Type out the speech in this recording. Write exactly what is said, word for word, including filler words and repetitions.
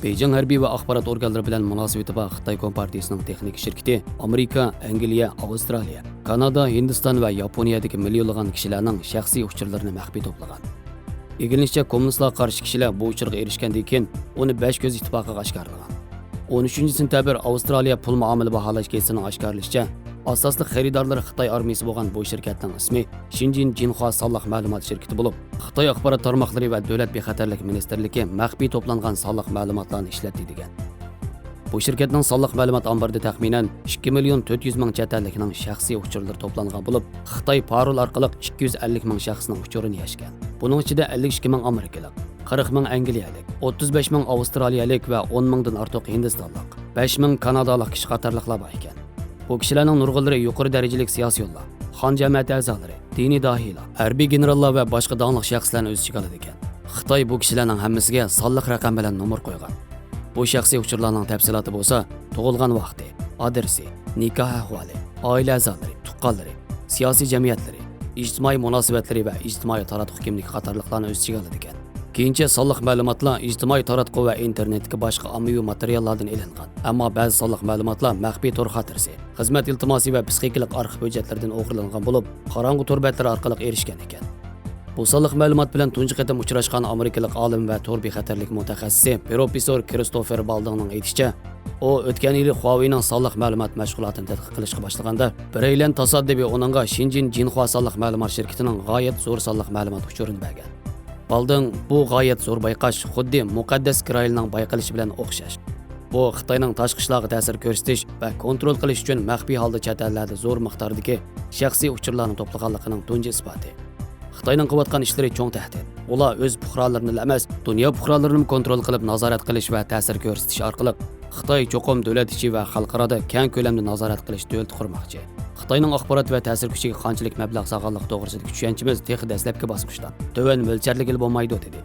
بېيجىڭ ھەربىي ۋە ئاخبارات ئورگانلىرى بىلەن مۇناسىۋىتى بار خىتاي كومپارتىيىسىنىڭ تېخنىكا شىركىتى ئامېرىكا، ئەنگلىيە، ئاۋسترالىيە، كانادا، ھىندىستان ۋە ياپونىيەدىكى مىليونلىغان كىشىلەرنىڭ شەخسىي ئۇچۇرلىرىنى مەخپىي توپلىغان. ئىگىلىنىشىچە، كوممۇنىستلارغا قارشى كىشىلەر بۇ ئۇچۇرغا ئېرىشكەندىن كېيىن، ئۇنى بەش كۆز ئىتتىپاقىغا ئاشكارىلىغان. ئون ئۈچىنچى سېنتەبىر ئاۋسترالىيە پۇل مۇئامىلە باھالاش گېزىتىنىڭ ئاشكارىلىشىچە، ئاساسلىق خېرىدارلىرى خىتاي ئارمىيىسى بولغان بۇ شىركەتنىڭ ئىسمى شىنجىن جىنخۇا سانلىق مەلۇمات شىركىتى بولۇپ، خىتاي ئاخبارات تارماقلىرى ۋە دۆلەت بىخەتەرلىك مىنىستىرلىكى مەخپىي توپلانغان سانلىق مەلۇماتلارنى ئىشلەتتى دېگەن. بۇ شىركەتنىڭ سانلىق مەلۇمات ئامبىرىدا تەخمىنەن ئىككى مىليون تۆت يۈز مىڭ چەت ئەللىكنىڭ شەخسىي ئۇچۇرلىرى توپلانغان بولۇپ، خىتاي پارول ئارقىلىق ئىككى يۈز ئەللىك مىڭ شەخسنىڭ ئۇچۇرىنى يەشكەن. بۇنىڭ ئىچىدە ئەللىك ئىككى مىڭ ئامېرىكىلىق، قىرىق مىڭ ئەنگلىيەلىك، ئوتتۇز بەش مىڭ ئاۋسترالىيەلىك ۋە ئون مىڭدىن ئارتۇق ھىندىستانلىق، بەش مىڭ كانادالىق كىشى قاتارلىقلار بار ئىكەن. بۇ كىشىلەرنىڭ نۇرغۇنلىرى يۇقىرى دەرىجىلىك سىياسىيونلار، خان جەمەتى ئەزالىرى، دىنىي داھىيلار، ھەربىي گېنېراللار ۋە باشقا داڭلىق شەخسلەرنى ئۆز ئىچىگە ئالىدىكەن. خىتاي بۇ كىشىلەرنىڭ ھەممىسىگە سانلىق رەقەم بىلەن نومۇر قويغان. بۇ شەخسىي ئۇچۇرلارنىڭ تەپسىلاتى بولسا، تۇغۇلغان ۋاقتى، ئادرېسى، نىكاھ ئەھۋالى، ئائىلە ئەزالىرى، تۇغقانلىرى، سىياسىي جەمئىيەتلىرى، ئىجتىمائىي مۇناسىۋەتلىرى ۋە ئىجتىمائىي تاراتقۇ كىملىكى قاتارلىقلارنى ئۆز ئىچىگە ئالىدىكەن. كېيىنچە سانلىق مەلۇماتلار ئىجتىمائىي تاراتقۇ ۋە ئىنتېرنېتتىكى باشقا ئاممىۋى ماتېرىياللاردىن ئېلىنغان. ئەمما بەزى سانلىق مەلۇماتلار مەخپىي تور خاتىرىسى، خىزمەت ئىلتىماسى ۋە پسىخىكىلىق ئارخىپ ھۆججەتلىرىدىن ئوغرىلانغان بولۇپ، قاراڭغۇ تور بەتلىرى ئارقىلىق ئېرىشكەن ئىكەن. بۇ سانلىق مەلۇمات بىلەن تۇنجى قېتىم ئۇچراشقان ئامېرىكىلىق ئالىم ۋە تور بىخەتەرلىك مۇتەخەسسىسى پروفېسسور كىرىستوفېر بالدىڭنىڭ ئېيتىشىچە، ئۇ ئۆتكەن يىلى خۇاۋېينىڭ سانلىق مەلۇمات مەشغۇلاتىنى تەتقىق قىلىشقا باشلىغاندا، بىرەيلەن تاسادىپىي ئۇنىڭغا شىنجىن جىنخۇا سانلىق مەلۇمات شىركىتىنىڭ غايەت زور سانلىق مەلۇمات ئۇچۇرىنى بەرگەن. بالدىڭ، بۇ غايەت زور بايقاش خۇددى مۇقەددەس گىرايلنىڭ بايقىلىشى بىلەن ئوخشاش. بۇ خىتاينىڭ تاشقى ئىشلارغا تەسىر كۆرسىتىش ۋە كونترول قىلىش ئۈچۈن مەخپىي ھالدا چەت ئەللەردە زور مىقداردىكى شەخسىي ئۇچۇرلارنى توپلىغانلىقىنىڭ تۇنجى ئىسپاتى. خىتاينىڭ قىلىۋاتقان ئىشلىرى چوڭ تەھدىت. ئۇلار ئۆز پۇقرالىرىنىلا ئەمەس، دۇنيا پۇقرالىرىنىمۇ كونترول قىلىپ نازارەت قىلىش ۋە تەسىر كۆرسىتىش ئارقىلىق، خىتاي چوقۇم دۆلەت ئىچى ۋە خەلقئارادا كەڭ كۆلەمدە نازارەت قىلىش دۆلىتى قۇرماقچى. خىتاينىڭ ئاخبارات ۋە تەسىر كۈچىگە قانچىلىك مەبلەغ سالغانلىقى توغرىسىدىكى چۈشەنچىمىز تېخى دەسلەپكى باسقۇچتا، تۆۋەن مۆلچەرلىگىلى بولمايدۇ، دېدى.